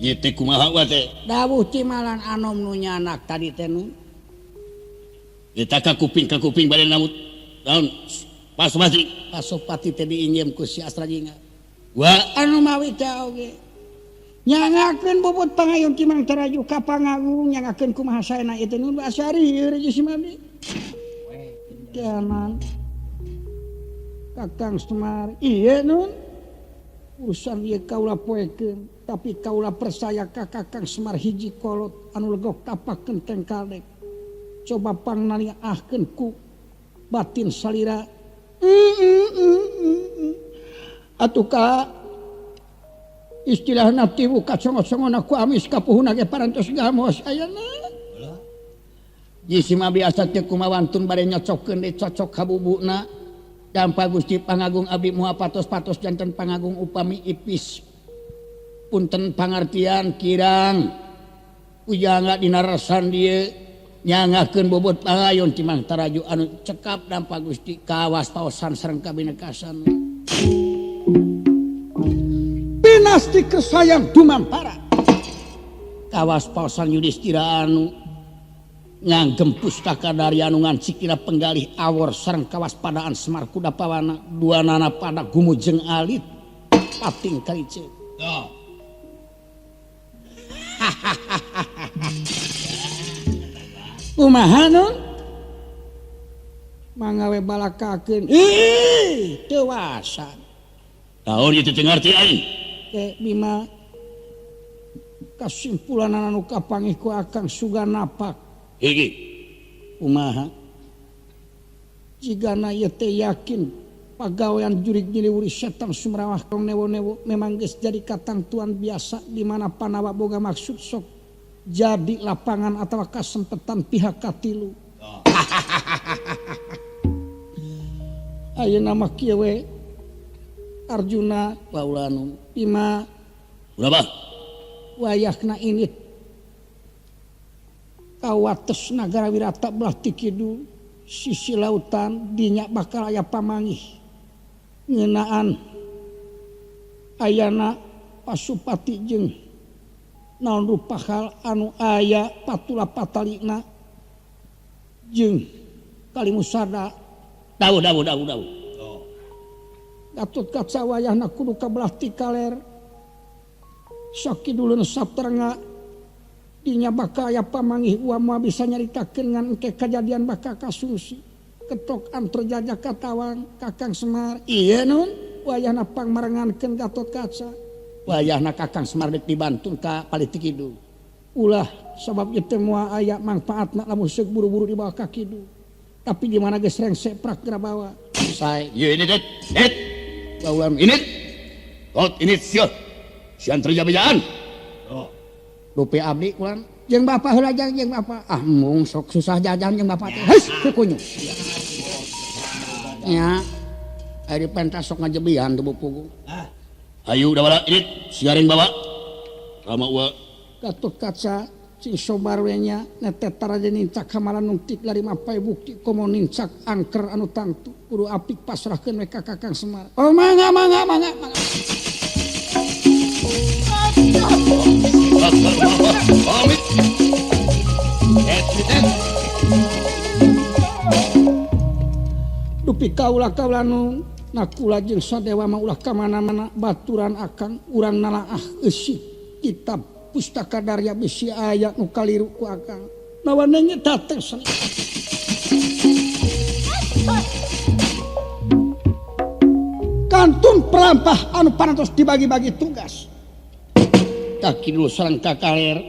Ieu teh kumaha wa teh? Dawuh Cimalan anom nu nyanak tadi teh nu. Eta ka kuping bade namut. Naon? Pasupati. Pasupati teh diinjem ku si Astrajinga. Wa anu mawi teh oge. Nyangakeun bubut pangayun Ki Mang Taraju ka pangagung nyangakeun kumaha saena ieu teh nu asari ieu si Mabdi. Kianan. Kakang Semar ieu nun. Urusan ieu kaula poekeun tapi kaula percaya ka Kakang Semar hiji kolot anu legok tapak kenteng kaldek. Coba pangnaliahkeun ku batin salira. Atuh ka istilahna tiwu kacongot-congona ku amis kapuhuna ge parantos gamos ayeuna. Ji si Mabdi asa teu kumaha wantun bade nyocokkeun deui cocok ka bubuna. Dampa Gusti Pangagung abdi moal patos-patos janten Pangagung upami ipis. Punten pangartian kirang ujangga dina resan dieu nyangakeun bobot pangayun Ki Mang Taraju anu cekap dampa Gusti kawas paosan sareng kabinekasan. Pinasti kesayang dumampara. Kawas paosan Yudhistira anu nganggem pustaka dari anu ngancik dina penggalih awor sareng kawaspadaan Semar Kuda Pawana duanana pada gumujeng alit pating kalice. Oh. Kumaha nun? Mangga we balakakeun. Ih, teu wasan. Naon ieu teu ngarti aing? Teh Bima kasimpulan anu kapangih ku Akang suga napak. Hiji. Kumaha? Jigana ieu teh yakin pagawean jurig nyiliwuri setan sumrawah tong newo-newo memang geus jadi katangtuan biasa di mana Panawa boga maksud sok jadi lapangan atawa kasempetan pihak katilu. Oh. Ayeuna mah kieu we Arjuna Paulanu Bima berapa? Wayahna ini kawates nagara Wirata belah ti kidul sisi lautan dinya bakal aya pamangih ngeunaan ayana Pasupati jeung naon rupa hal anu aya patula patalina jeung Kalimusada. Dawuh dawuh dawuh dawuh. Oh. Gatot Kaca wayahna kudu ka belah ti kaler sakiduleun saptrenga dinya bakal aya pamangih ua moal bisa nyaritakeun ngan engke kajadian bakal kasungsi ketok antarjaja katawang Kakang Semar. Ieu nun wayahna pangmarengankeun Gatot Kaca. Wayahna Kakang Semar deuk dibantu ka palih ti kidul. Ulah sabab ieu teh moal aya mangpaatna lamun seuk buru-buru dibawa ka kidul. Tapi di mana geus rengse prak geura bawa. Sae ieu ini det. Det. Bauan ini. Tot ini sia. Sian terjabejaan. Oh. Rupi abdi kulan jeung bapa heula jeung bapa. Ah mung sok susah jajan jeung bapa teh. Heus kukunyuk. Nya. Ari pentas sok ngajebian tuh buku. Ah. Ayo udah bala ini siaring bawa. Rama wa. Gatot Kaca cing sobar we nya netet taraje nincak kamalan nungtik lari mapai bukti komo nincak angker anu tangtu kudu apik pasrahkeun we ka Kakang Semar. Oh mangga mangga mangga mangga. Dupi kaula kaula nu nakula jeung sadewa mah ulah ka mana-mana baturan akang urang nalaah eusi kitab pustaka darya bisi aya nu kaliru ku akang. Nawana nya dateng seni. Kantun perampah anu parantos dibagi-bagi tugas. Kaki dulu sareng kakaler.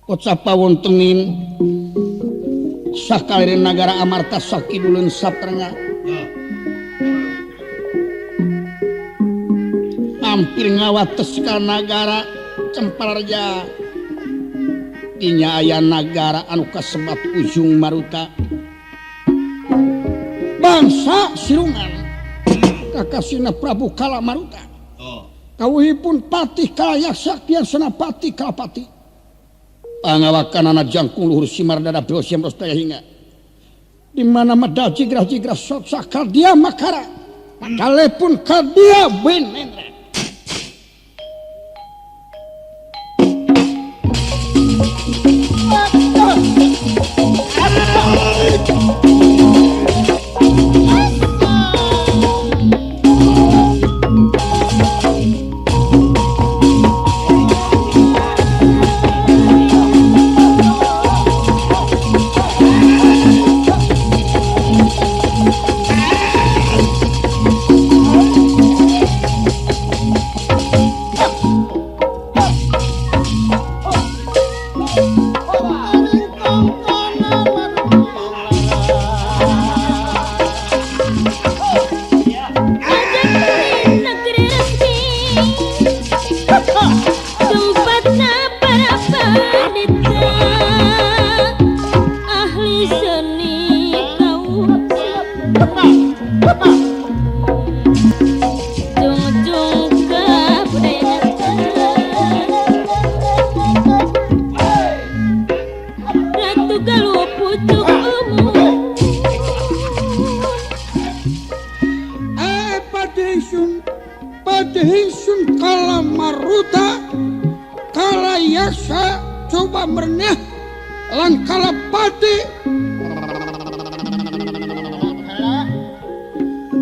Kocapa wontenin sakalireun nagara Amarta sakiduleun saprenga. Hampir ngawates ka nagara Cemparja. Dinya aya nagara anu kasebat Ujung Maruta. Bangsa Sirungan kakasina Prabu Kala Maruta. Oh. Kawuhipun Patih Kalayaksa Kian Senapati Kalapati. Pangawakanana jangkung luhur simar dada brosiam rostaya hinga. Di mana medal jigrah-jigrah sok sakal dia makara. Pakalepun kadia benendra. Pandita ahli seni kau jung-jung kebudayaan Ratu Galuh pucuk umum. Patih ingsun kala maruta kala yaksa coba mernah lan kala pati.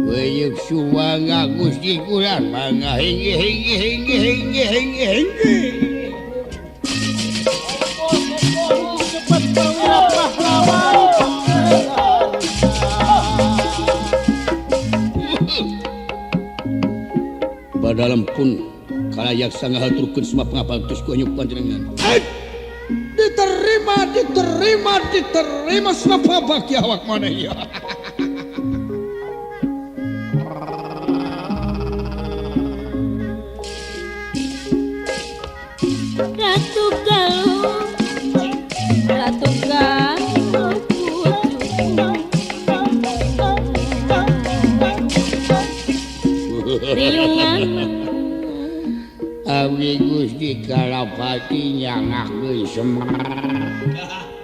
Weyuk suwanga Gusti kula mangga hinggi hinggi hinggi hinggi hinggi hinggi. Cepat perwira pahlawan. Padalam pun kala yaksa ngahaturkeun semua pangapal tos ku anyuk panjenengan. Diterima diterima diterima semua pabakti awak maneh ieu. Ratu Galuh, Ratu Galuh pucuk riungan. Abdi Gusti Kalapati nyangakeun Semar.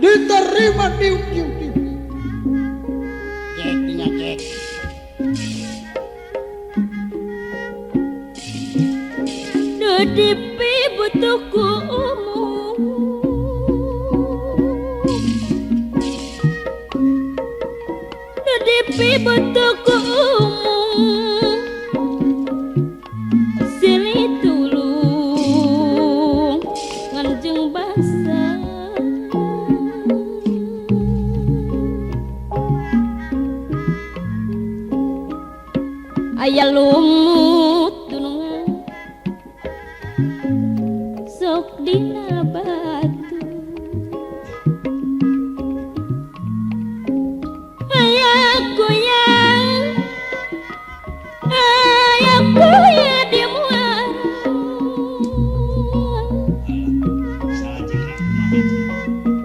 Diterima diuk diuk diuk. Cek nya cek. Dudipi butuhku umum Dudipi butuhku umum Silih tulung nganjeng basa Aya lumut dunungan sok dina batu aya goyang aya goyang di muara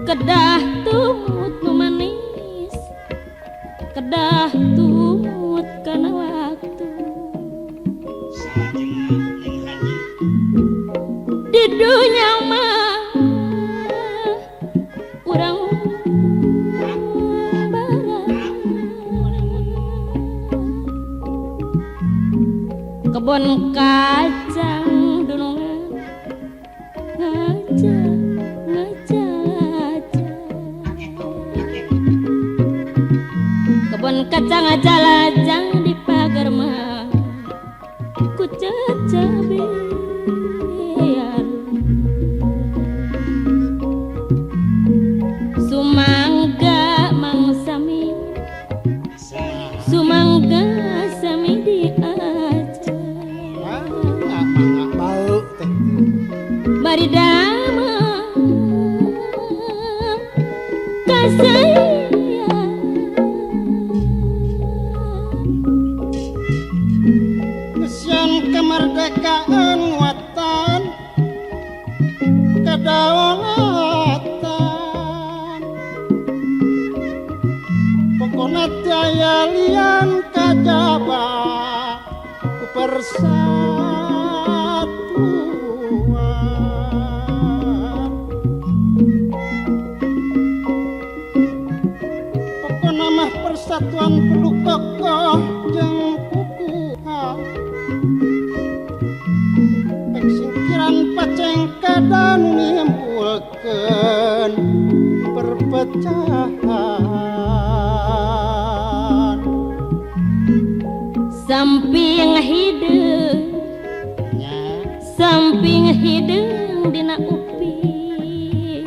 kedah tumut nu manis kedah tumut kana waktu di dunya mah urang barang kebon kacang dunungan ngaca ngaca kebon kacang aja lajang di pagar mah ku cacabean sumangga mangsami sumangga sami diajar Bau teh. bari dama kasaya Ngesian kemerdekaan watan kedaulatan pokona teu aya lian kajaba ku persatuan. Pokona mah persatuan perlu kokoh jeung kukuhan pek singkiran pacengkedan nimbulkeun perpecahan. Samping hideung samping hideung dina upi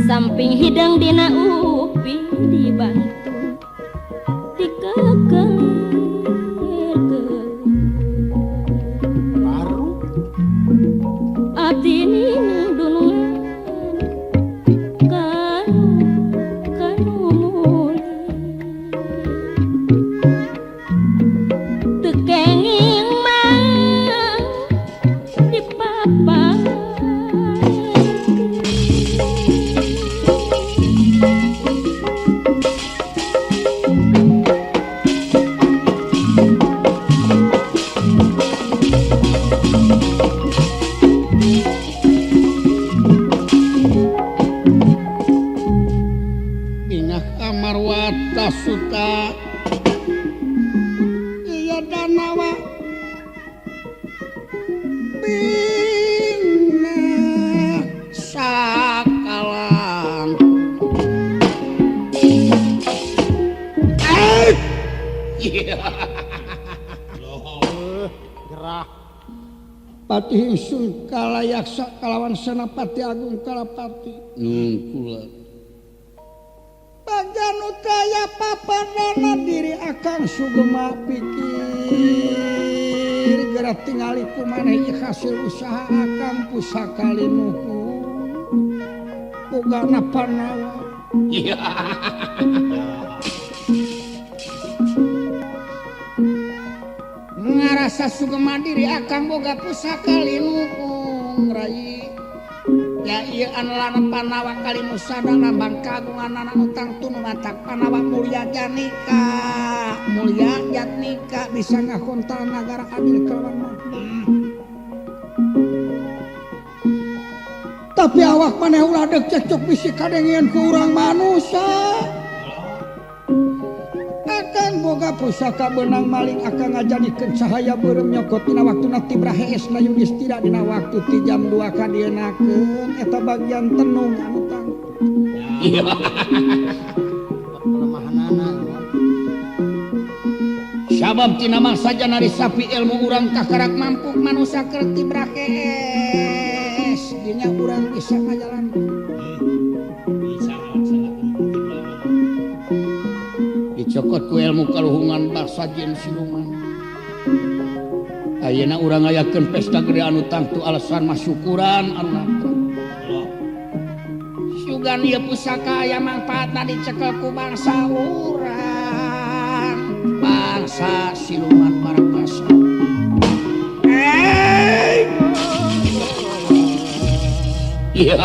samping hideung dina upi dibantu dikakelirkeun Baru abdi nina dunungan kanu kanu muli teu kenging mah dipapar Maruta iya danawa bina sakalang gerah Patih ingsun kalayaksa kalawan Senapati Agung Kalapati nun kula bagan utaya papadana diri akang sugema pikir geura tingali kumaneh ieu hasil usaha akang pusaka linuhun bogana panawa. Ngarasa sugema diri akang boga pusaka linuhung rai ya ieu anu lana panawa kalimusada lambang kagungan anu tangtu nu matak panawa mulya janika mulya jatnika bisa ngakontal nagara adil kalawan makmur. Tapi awak maneh ulah deuk cekcok bisi kadengean ku urang manusia. Akang boga pusaka benang maling akang ngajadikeun cahaya beureum nyokot dina waktuna tibra hees na Yudhistira dina waktu ti jam 2 kadienakeun eta bagian tenung anu tangtu. Kelemahanana sabab tina mangsa janari sapi ilmu urang kakarak mampu manusia keur tibra hees dina urang bisa ngajalankeun bisa ngalaksanakeun dicokot ku ilmu kaluhungan bangsa jin siluman. Ayeuna urang ngayakeun pesta gede anu tangtu alasan mah syukuran anu natra. Sugan ieu pusaka aya mangpaatna dicekel ku bangsa urang, bangsa siluman barakasa. Iya.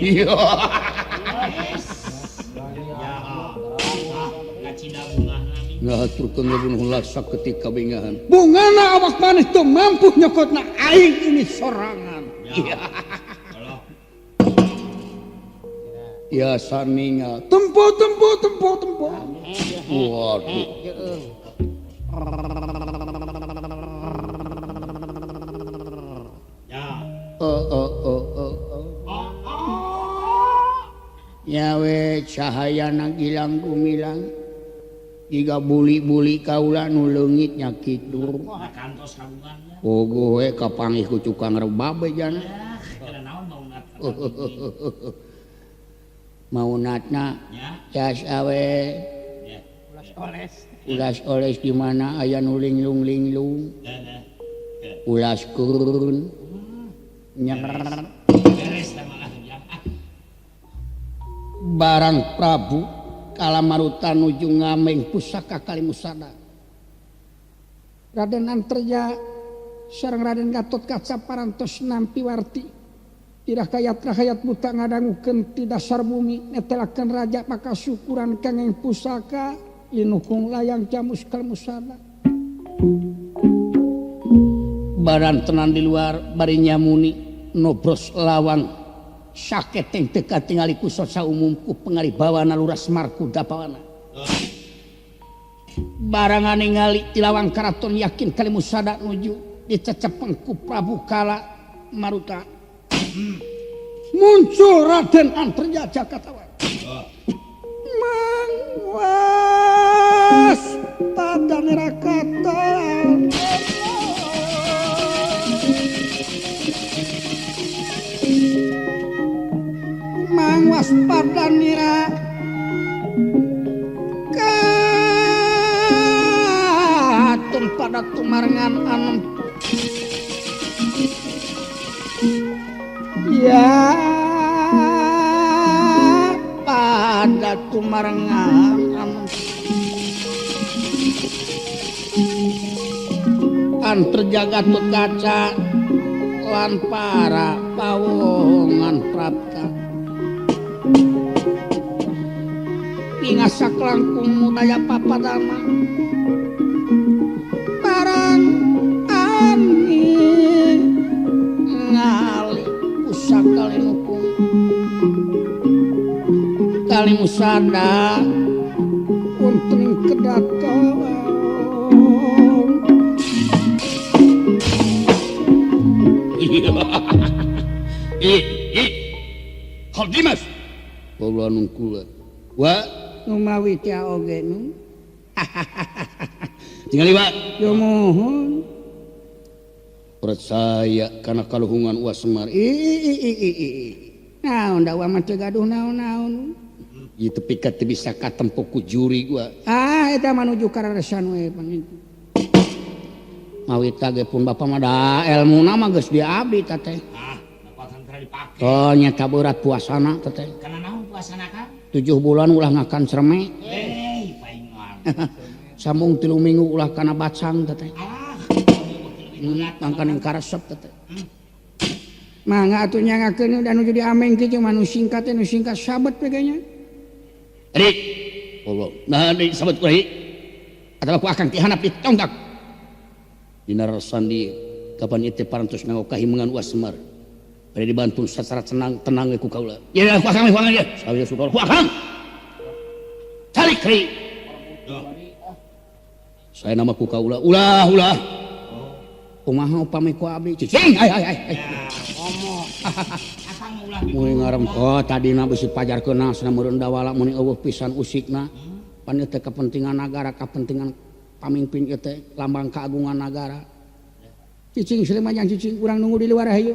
Iya. Ngahaturkeun ngebunuh laksa ketika bingahan. Bungana awak maneh teu mampu nyokotna aing ini sorangan. Iya. Ya saninga. Tempo tempo tempo tempo. Waduh. Ya. Nyawe cahayana gilang gumilang. Jiga buli-buli kaula nu leungit nya kitu. Pogo we kapanggih ku tukang rebab jana. Maunatna jas awe. Ulas oles. Ulas oles di mana aya nu linglung-linglung. Ulas kurun. Nyer. Barang Prabu Kalamaruta nuju ngameng pusaka Kalimusada. Raden Antarja sareng Raden Gatotkaca parantos nampi warti. Tidak kayat rahayat buta ngadangukeun ti dasar bumi netelakeun raja maka syukuran kangeng pusaka linukung layang jamus Kalimusada. Baran tenan di luar bari nyamuni nobros lawang saketeng teu katingali ku sosa umum ku pangaribawana Lurah Semar Kudapawana. Barangan ningali ti lawang karaton yakin Kalimusada nuju dicecepeng ku Prabu Kala Maruta. Muncul Raden Antarja Jakatawang. Mangwas padanirakatan. Mangwas padanira katun pada tumarengan anem ya pada tumarengan anem Antarja Gatotkaca lan para pawongan prapta pingasak langkung mudaya papadama barang ani ngali pusaka linukung ningali musada wonten kedaton. Hal Dimas. Kula nungkula. Wa numawi teh oge nu. Tingali wa. Yo mohon. Percaya kana kaluhungan Uwa Semar. Naon da Uwa mah teu gaduh naon-naon. Ieu teu pikat teu bisa katempo ku juri gua. Ah eta manuju kararesan we pangintu. Mawi tage pun bapa mah da elmuna mah geus di abdi teh teh. Ah, bapak tentara dipake. Oh nya berat puasana teh teh. Kana naon puasana Kang? 7 bulan ulah ngakan cerme. Eh, paing moal. Sambung 3 minggu ulah kana bacang teh teh. Alah, mangkaning karesep teh teh. Mangga atuh nyangakeun da nuju diameng kieu mah nu singkat teh nu singkat sabet we nya. Rik. Allah. Nah deui sabet ku deui. Atawa ku akang ti handap ditonggak. Dina sandi kapan ieu teh parantos nganggo kahimengan Uwa Semar. Bade dibantu sacara tenang tenang ku kaula. Ya ku akang ku akang ya. Sawios ku akang. Tarik ri. Saya nama ku kaula ulah ulah. Kumaha upami ku abdi cicing ai ai ai. Komo. Akang ulah Muni ngarempo tadina bisi pajarkeun cenah meureun dawala muni eueuh pisan usikna. Pan ieu teh kepentingan nagara, kepentingan pamimpin ieu teh lambang keagungan nagara. Cicing salimajang cicing urang nunggu di luar hayu.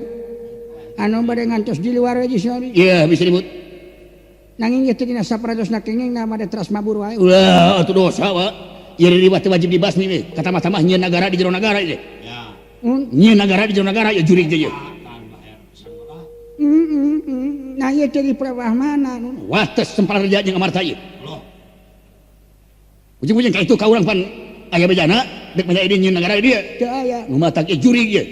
Anu bade ngantos di luar we sori. Iya bisa ribut. Nanging ieu teh dina saparatosna kenging na made teras mabur wae. Ulah atuh dosa wa. Ieu ribut teh wajib dibasmi we. Katamah-tamah nyieun nagara di jero nagara ieu. Ya. Nyieun nagara di jero nagara ieu jurig teh ieu. Nah ieu teh di mana nu? Wates sempal reja jeung amarta ieu. Loh. Ujung-ujung ka itu ka urang pan aya bejana dek manya ieu nyieun nagara dieu. Teu aya. Nu matak ieu jurig ieu.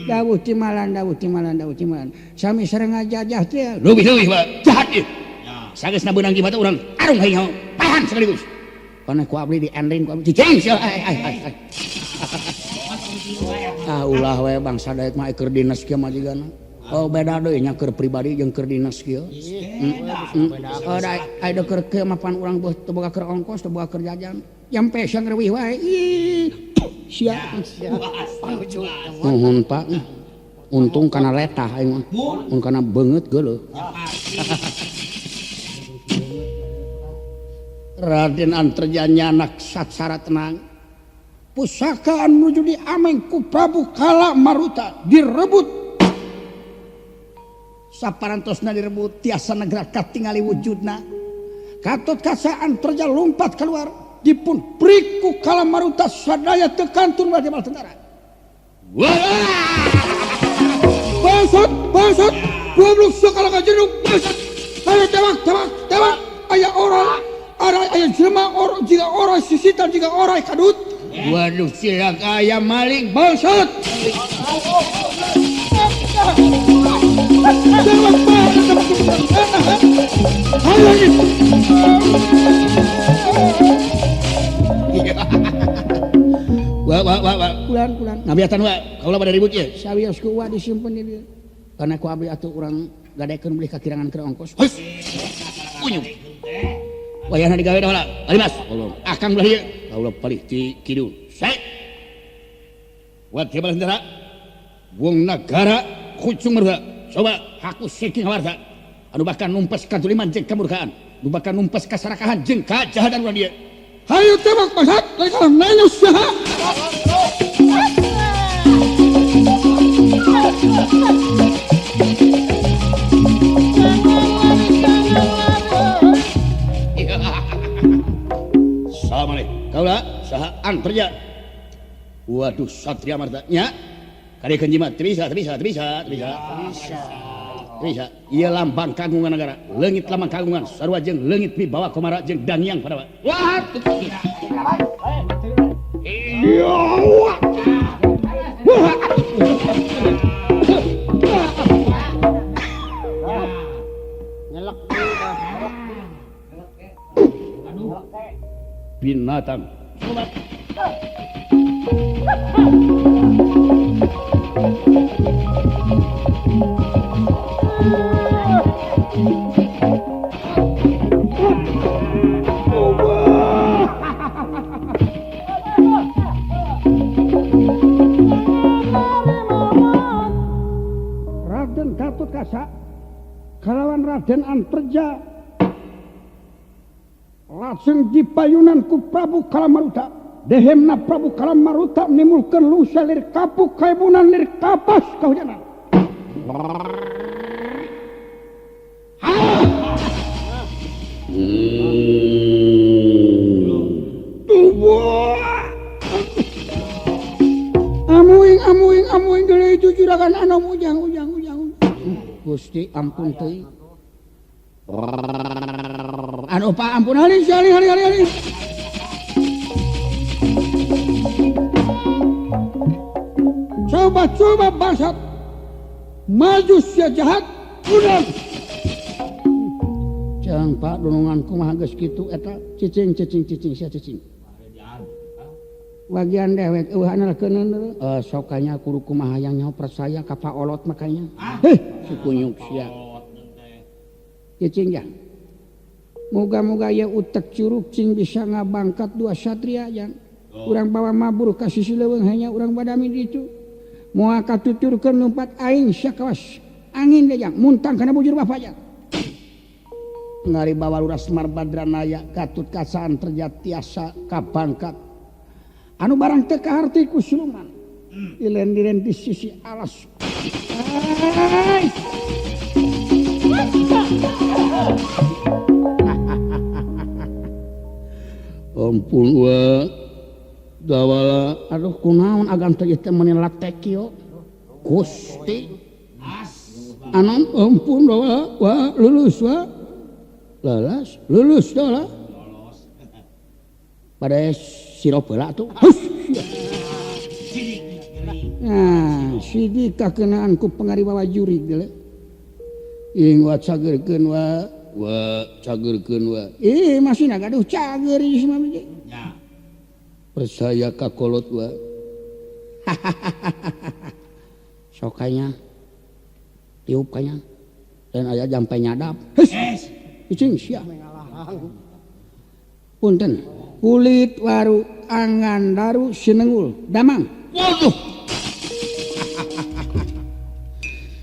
Dawuh timalan dawuh timalan dawuh timalan. Sami sareng ngajajah teh. Leuwih-leuwih wa jahat ieu. Ya. Sageusna beunang kieu mah urang arung hayang pahan sekaligus. Kana ku abdi di ending ku abdi cicing sia ai ai ai. Ah ulah we bangsa daek mah keur dinas kieu mah jigana. Oh beda deui nya keur pribadi jeung keur dinas kieu. Oh da ai keur kieu mah pan urang beuh teu boga keur ongkos teu boga keur jajan. Jampe sia ngreuwih wae. Ih sia. Nuhun Pak. Untung kana letah aing mah. Mun kana beungeut geuleuh. Raden Antarjanya anak sacara tenang. Pusaka anu nuju diameng ku Prabu Kala Maruta direbut. Saparantosna direbut tiasa negara katingali wujudna. Katot kasa Antarja lompat keluar dipun priku Kala Maruta sadaya teu kantun wae bala tentara. Wah! Bangsat, bangsat, goblok sakala kajeruk, bangsat. Ayo tewak, tewak, tewak. Aya orang, aya jelema orang, jika orang sisitan, jika orang kadut. Waduh, cilaka aya maling, bangsat. Wah, wah, wah, wah. Kulan, kulan. Ngabiatan wa, kaula pada ribut ieu. Sawios ku wa disimpen di dieu. Karena ku abdi atuh urang gadekeun beli kakirangan keur ongkos. Hus. Unyuk. Wayahna digawe dah heula. Ari Mas. Akang belah ieu. Kaula palih ti kidul. Sae. Wat balas tentara. Wong nagara kucung merga. Coba haku saking hawarta. Anu bahkan numpes kazuliman jeung kamurkaan. Nu bahkan numpes kasarakahan jeung kajahatan urang dieu. Hayu tembak bangsat, lain kalau nanya saha. Sama nih, kaula saha Antarja. Waduh Satria Marta nya. Kadekeun jimat teu bisa, teu bisa, teu bisa, teu bisa. Bisa. Ieu lambang kagungan negara, leungit lambang kagungan sarua jeung leungit wibawa komara jeung dangiang padawa. Wah. Binatang. Raden Gatot Kaca kalawan Raden Anterja lajeng dipayunan ku Prabu Kalamaruta. Dehemna Prabu Kalamaruta nimulkeun lusa lir kapuk kaebunan lir kapas kahujanan. Amuing amuing amuing deui jujuragan anom ujang ujang ujang. Gusti ampun teuing. Anu Pak ampun alih alih alih alih. Coba-coba bangsat. Maju sia jahat udah. Jang Pak dunungan kumaha geus kitu eta cicing cicing cicing sia cicing. Bagian dewek eueuh analkeun sok kanya kudu kumaha yang nyaho percaya ka Pak Olot makanya. Heh, si kunyuk sia. Cicing ya. Moga-moga ya utek curug cing bisa ngabangkat dua satria yang urang bawa mabur ka sisi leuweung hanya urang badami ditu. Moal katuturkeun lumpat aing sia kawas angin deui jang muntang kana bujur bapak jang. Ngari bawa Lurah Semar Badranaya Gatot Kaca Anterja tiasa kabangkat. Anu barang teu kaharti ku siluman. Dilen-dilen di sisi alas. Ampun wa dawala aduh kunaon agan teh teh meuni latek kieu. Gusti. Anom ampun dawala wa lulus wa. Lelas lulus dawala. Pada sirop heula atuh. Nah, sidik kakenaan ku pangaribawa jurig deuleu. Ing wa cageurkeun wa wa cageurkeun wa. Ih, masih gaduh cager ieu mah ge. Nya. Percaya ka kolot wa. Sok kanya. Tiup kanya. Dan aya jampe nyadap. Heuh. Cicing sia. Punten. Kulit waru angan daru sinengul damang. Waduh.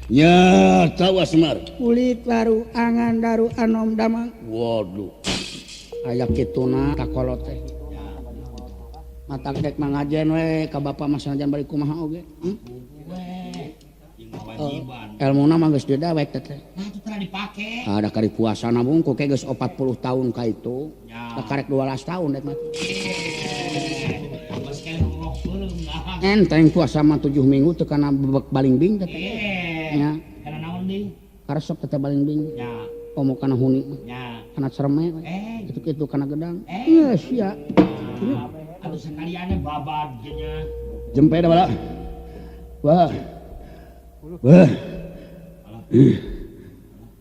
Nya tawa Semar. Kulit waru angan daru anom damang. Waduh. Aya kituna ka kolot teh. Mata dek mangajen we ka bapa mah sanajan bari kumaha oge. Elmuna mah geus didawek teh. Nah, itu tara dipake. Ada kari puasana bungku ke geus 40 tahun ka itu. Da karek 12 tahun dek mah. Enteng puasa mah 7 minggu teu kana bebek balingbing teh. Nya. Kana naon deui? Karesep teh balingbing. Nya. Omo kana huni mah. Nya. Kana cereme we. Kitu-kitu kana gedang. Geus sia. Atuh sakaliannya babad nya. Jempe da bala. Wah. Wah.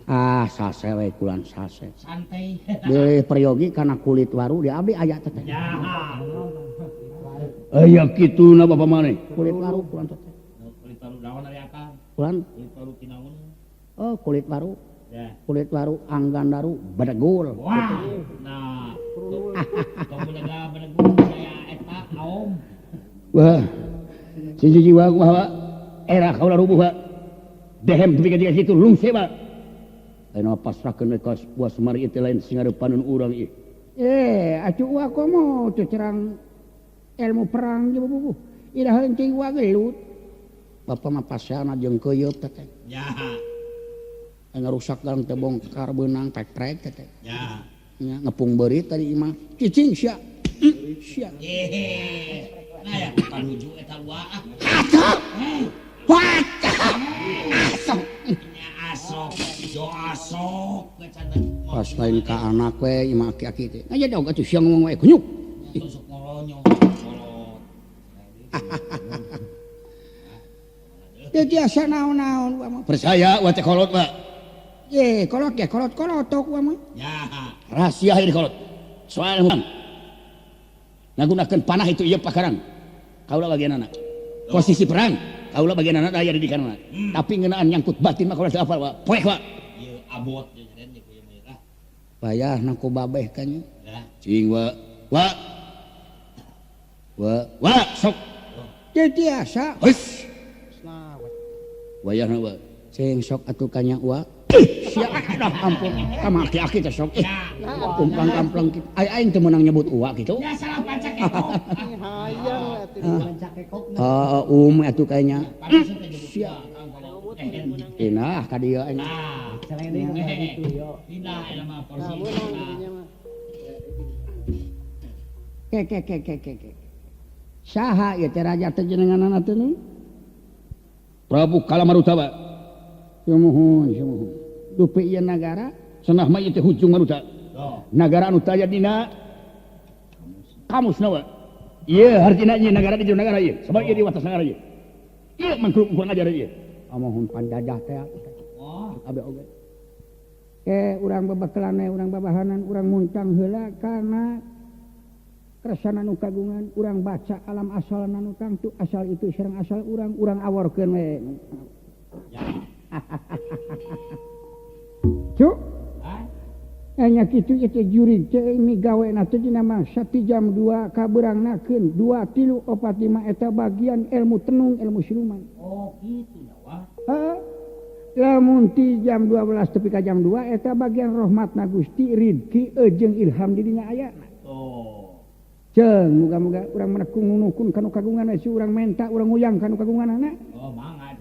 Ah, sase we kulan sase. Santai. Deui peryogi kana kulit waru di abdi aya teh. Ya. Aya kituna bapa maneh. Kulit waru kulan teh. Kulit waru naon ari akang? Kulan kulit waru tinaon? Oh, kulit waru. Ya. Kulit waru anggandaru bedegul. Wah. Nah. Tong belega bedegul saya eta aom. Wah. Siji jiwa kumaha era kaula rubuh. Dehem tepi ka jiga kitu lungse ba. Ayeuna pasrahkeun we ka Wa Semar ieu teh lain singarepaneun urang ieu. Atuh wa komo teu terang ilmu perang jeung bubuh. Iraha heuncing wa gelut. Bapa mah pasana jeung keuyeup teh teh. Ya. Ngarusak dalam teh bongkar beunang trek-trek teh teh. Ya. Nya ngepung beurit tadi imah. Cicing sia. Sia. Nah ya panuju eta wa. Atuh. Wah. Asok. Nya asok, jo asok Pas lain ka anak we imah aki-aki teh. Aya dog atuh sia ngomong we kunyuk. Tusuk ngolonyo, kolot. Teu tiasa naon-naon wa mah. Percaya wa teh kolot mah. Ye, kolot ge kolot kolotok wa mah. Ya. Rahasia ieu kolot. Soal ngagunakeun panah itu ieu pakarang. Kaula bagianana. Posisi perang kaula bagianana aya di dikanana. Tapi ngeunaan nyangkut batin mah kaula teu hafal wa. Poek wa. Ieu abot jeung den ieu mah. Payah na ku babeh ka nya. Cing wa. Wa. Wa, wa sok. Teu tiasa. Heus. Wayahna wa. Ceng sok atuh kanya uwa. Sia aduh ampun. Kama aki-aki teh sok. Kumplang kampleng kitu. Ai aing teu meunang nyebut uwa kitu. Ya salah pancak kekok. Hayang atuh. Pancak kekokna. Heeh, atuh kayaknya. Sia. Inah ka dieu aing. Nah, Selain itu yo. Pindah eta mah porsi. Nah, meunang jadinya mah. Ke ke ke ke ke ke. Saha ieu teh raja teh jenenganana teh nu? Prabu Kalamarutawa. Sumuhun, sumuhun. Dupi ieu nagara cenah mah ieu teh hujung maruta. Nagara anu taya dina kamus nawa. Ieu hartina ieu nagara di jero nagara ieu. Sabab ieu di watas nagara ieu. Ieu mangkruk kurang ajar ieu. Amohun panjajah teh. Oh, abe oge. Ke urang babakelan urang babahanan urang muncang heula kana kersana nu kagungan urang baca alam asal nu tangtu asal itu sareng asal urang urang aworkeun we. Cuk. Nya kitu ieu teh jurig teh migawena teh dina mangsa ti jam 2 ka beurangnakeun 2 3 4 5 eta bagian ilmu tenung ilmu siluman. Oh kitu nya wah. Heeh. Lamun ti jam 12 tepi ka jam 2 eta bagian rahmatna Gusti ridki jeung ilham di dinya ayana. Oh. Ceung muga-muga urang menekung nunukun kanu kagungan we si urang menta urang nguyang kanu kagunganana. Oh mangga.